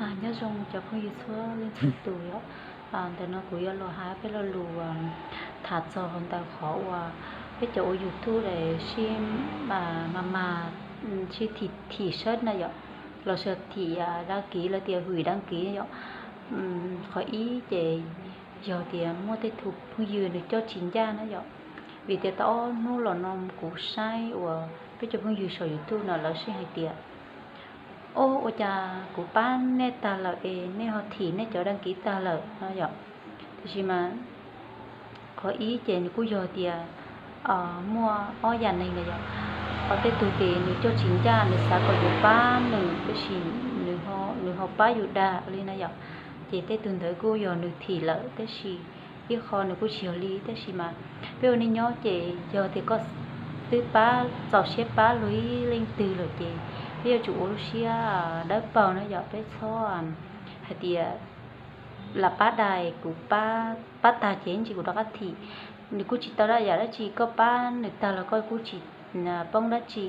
Nyob zoo cov phooj ywg txhua leej txhua tus yom. Ntawm no kuv yuav los hais peb lo lus tham txog ntawm qhov uas peb cov ua YouTube es sib mas mas sib thim sab na yom, los sis thim đăng ký los tias hủy đăng ký yom. Qhov ib ces yog tias muaj tej tug phooj ywg nws coj tsis ncaj na yom. Vim tias tau ob hnub los no kuv saib uas peb cov phooj ywg saum YouTube no lawv sib hais tias, o, ua cas kuv pab nej tag lawm es nej ho thim nej cov đăng ký tag lawm no yom. Tiam sis mas qhov ib ces nws kuj yog tias muaj ob yam neeg na yom. Tej tug ces nws coj tsis ncaj, nws xav kom yus pab nws tab sis nws ho pab yus dag li na yom. Ces tej tug ntawd kuj yog nws thim lawm tab sis ib qho nws kuj tsis yog li. Tab sis mas peb ua neej nyob ces yog tias koj twb pab, txaus siab pab luag ib leej twg lawm ces peb yuav tsum ua lub siab dawb paug na yom. Peb txhob hais tias lam pab dais, kuv pab tag ces ntsis kuv rov qab thim. Nws kuj tsis tau dab yam dab tsi, koj pab nws tag los koj kuj tsis poob dab tsi,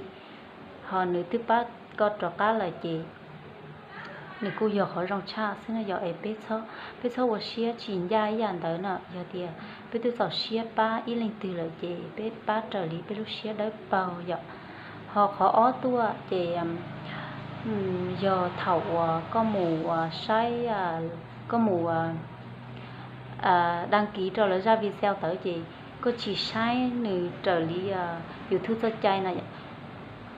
ho nws twb pab koj rov qab lawm ces nws kuj yog qhov zoo tshaj xwb na yom. Es peb txhob ua siab tsis ncaj ib yam ntawd na. Yog tias peb twb txaus siab pab ib leej twg lawm ces peb pab raws li peb lub siab dawb paug yom. Ho qhov ob tuaj ces yog thaum uas koj mus saib, koj mus đăng ký rau lawv zaj video ntawd ces koj tsis saib nws raws li YouTube txoj cai no.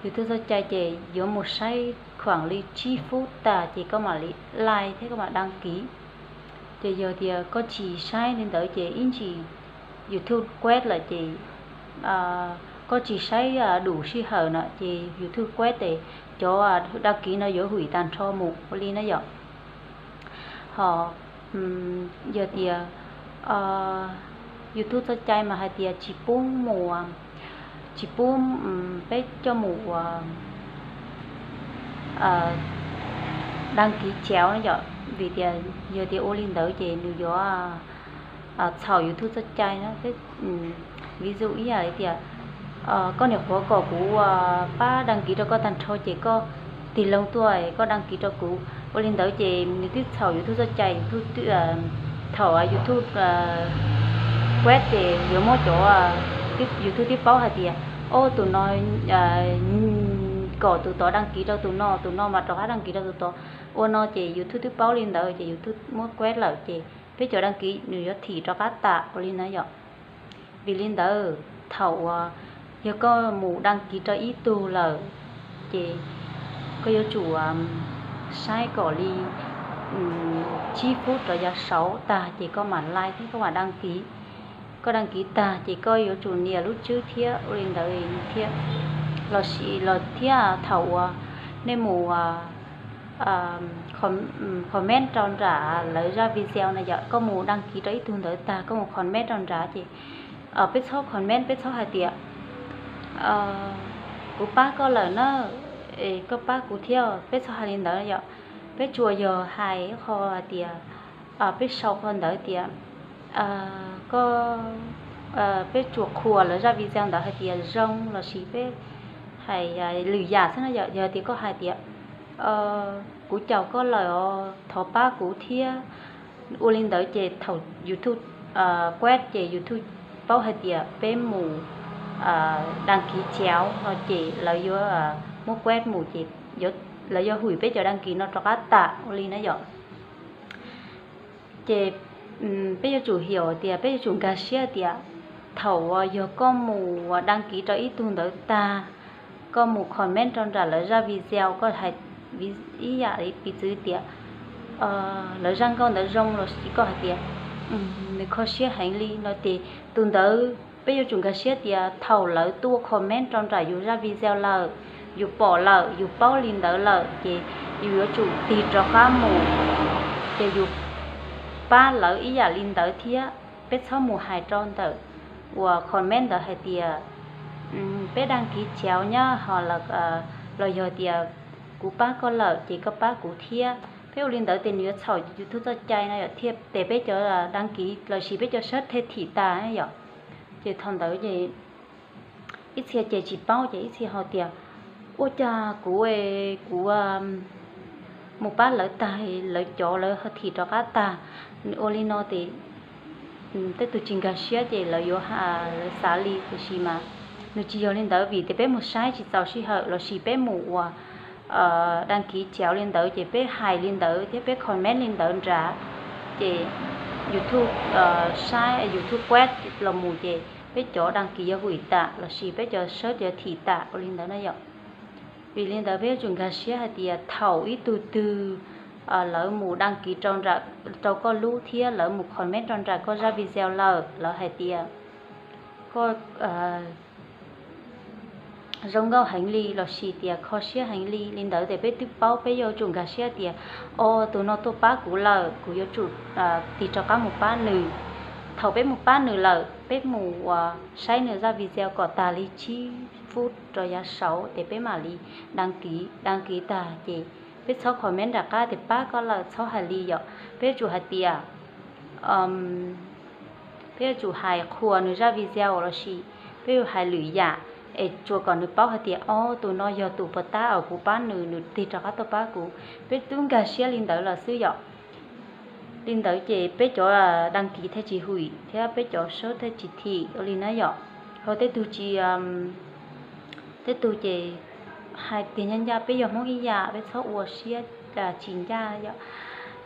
YouTube txoj cai ces yuav mus saib khuam li tsib fub tag ces koj mam li like thiab koj mam đăng ký. Ces yog tias koj tsis saib li ntawd ces ib ntsis YouTube quét lawm ces koj tsis saib đủ sij hawm na ces YouTube quét ces cov đăng ký no yuav hủy tag nrho mus ua li na yom. Ho yog tias YouTube txoj cai mas hais tias tsis pub mus, tsis pub peb coj mus ua đăng ký chéo na yom. Vim tias yog tias ua li ntawd ces nws yuav txhaum YouTube txoj cai na. Ví dụ ib yam li tias koj nyuam qhuav kom kuv pab đăng ký rau koj tag nrho ces koj tig loo tuaj koj đăng ký rau kuv. Ua li ntawd ces nws twb txhaum YouTube txoj cai, YouTube, thaum YouTube quét ces yuav muab cov YouTube twb paub hais tias, o, tus no kom tus tod đăng ký rau tus no, tus no mas rov qab đăng ký rau tus tod. Ua no ces YouTube twb paub li ntawd ces YouTube muab quét lawm ces peb cov đăng ký nws yuav thim rov qab tas ua li na yom. Vim li ntawd thaum uas yog koj mus đăng ký rau ib tug lawm ces koj yuav tsum saib kom li tsib fub rov yav saud tag ces koj mam like thiab koj mam đăng ký. Koj đăng ký tag ces koj yuav tsum nias lub tswb thiab ua li ntawd thiab. Los sis los thiab thaum uas nej mus comment rau nram lawv zaj video na yom, koj mus đăng ký rau ib tug ntawd tag koj mus comment rau nrad ces peb txhob comment, peb txhob hais tias kuv pab koj lawm na, koj pab kuv thiab, peb txhob hais li ntawd yom. Peb tsuas yog hais qho hais tias, peb sau qhov ntawd tias, koj, peb tsuas qhuas lawv zaj video ntawd hais tias zoo los sis peb hais lwm yam xwb na yom. Yog tias koj hais tias kuv caum koj lawm os, thov pab kuv thiab. Ua li ntawd ces thaum YouTube quét ces YouTube paub hais tias peb mus đăng ký chéo no ces lawv yuav muab quét mus ces lawv yuav hủy peb cov đăng ký no rov qab tas ua li na yom. Ces peb yuav tsum hiểu tias, peb yuav tsum nkag siab tias thaum uas yog koj mus đăng ký rau ib tug ntawd tag, koj mus comment rau nram lawv zaj video, koj hais ib yam li piv txwv tias lawv zaj nkauj ntawd zoo los sis koj hais tias nws kho siab heev li no ces tus ntawd peb yuav tsum nkag siab tias thaum lawv tuaj comment rau nram yus zaj video lawm, yus pom lawm, yus paub li ntawd lawm ces yus yuav tsum tig rov qab mus ces yus pab lawv ib yam li ntawd thiab. Peb txhob mus hais rau ntawm uas comment ntawd hais tias peb đăng ký chéo nhé ho los yog tias kuv pab koj lawm ces koj pab kuv thiab. Peb ua li ntawd ces nws yuav txhaum YouTube txoj cai no yom, thiaj tes peb cov đăng ký los sis peb cov sub thiaj thim tas yom. Ces thaum ntawd ces ib txhia ces tsis paub ces ib txhia ho tias ua cas kuv, kuv mus pab lawv tag, lawv cov lawv thim rov qab tag. Ua li no ces tej tug tsis nkag siab ces lawv yuav, lawv xav li, tiam sis mas nws tsis yog li ntawd, vim tias peb mus saib tsis txaus sij hawm lossis peb mus ua dag kiv tsawv li ntawd ces peb hais li ntawd thiab peb comment li ntawd nrad, ces YouTube saib, YouTube quét los mus ces peb cov dag kiv yuav hwm tam lossis peb cov sub yuav thim tam ua li ntawd na yom. Vim li ntawd peb yuav tsum nkag siab hais tias thaum ib tug twg lawv mus dag kiv rau koj lub thiab lawv mus comment rau nram koj zaj video lawm, lawv hais tias koj zoo nkauj heev li lossis tias kho siab heev li, li ntawd ces peb twb paub, peb yuav tsum nkag siab tias, o, tus no tuaj pab kuv lawm, kuv yuav tsum tig rov qab mus pab nws. Thaum peb mus pab nws lawm, peb mus ua saib nws zaj video kom tag li tsib fub rau yav saud ces peb mam li dag kiv, dag kiv tag ces peb txhob comment nram qab tias pab koj lawm, txhob hais li yom. Peb yuav tsum hais tias, peb yuav tsum hais qhuas nws zaj video lossis peb yuav hais lwm yam es tsuas kom nws paub hais tias, o, tus no yog tus puas tab uas kuv pab nws, nws tig rov qab tuaj pab kuv. Peb twb nkag siab li ntawd lawm xwb yom. Li ntawd ces peb cov dag kiv thiaj tsis hwm thiab peb cov sub thiaj tsis thim ua li na yom. Ho tej tug tsis, tej tug ces hais tias ncaj ncaj peb yog Hmoob ib yam, peb txhob ua siab tsis ncaj yom.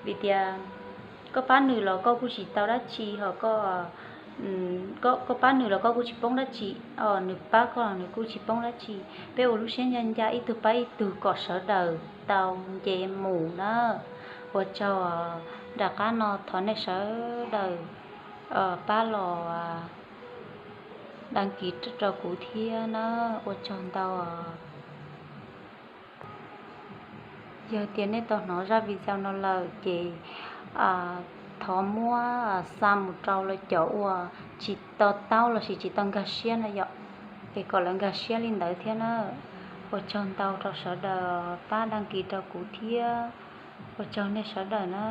Vim tias koj pab nws los koj kuj tsis tau dab tsi, ho koj pab nws los koj kuj tsis poob dab tsi, nws pab koj los nws kuj tsis poob dab tsi. Peb ua lub siab ncaj ncaj ib tug pab ib tug kom sawv daws tau nce mus na. Ua tsaug, nram qab no thov nej sawv daws pab los dag kiv rau kuv thiab na, ua tsaug ntau. Yog tias nej tau hnov zaj video no lawm ces thov muab xa mus rau lawv cov uas tsis to taub lossis tsis tau nkag siab na yom, es kom lawv nkag siab li ntawd thiab na. Ua tsaug ntau rau sawv daws pab dag kiv rau kuv thiab, ua tsaug nej sawv daws na.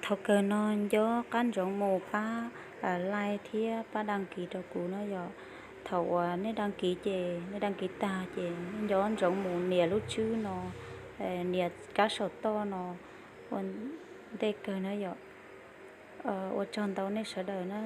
Thaum kawg no nco qab ntsoov mus pab like thiab pab dag kiv rau kuv na yom. Thaum uas nej dag kiv ces nej dag kiv tag ces nco ntsoov mus nias lub tswb no, nias kab saum toj no ua ntej kawg na yom. Ua tsaug ntau nej sawv daws na.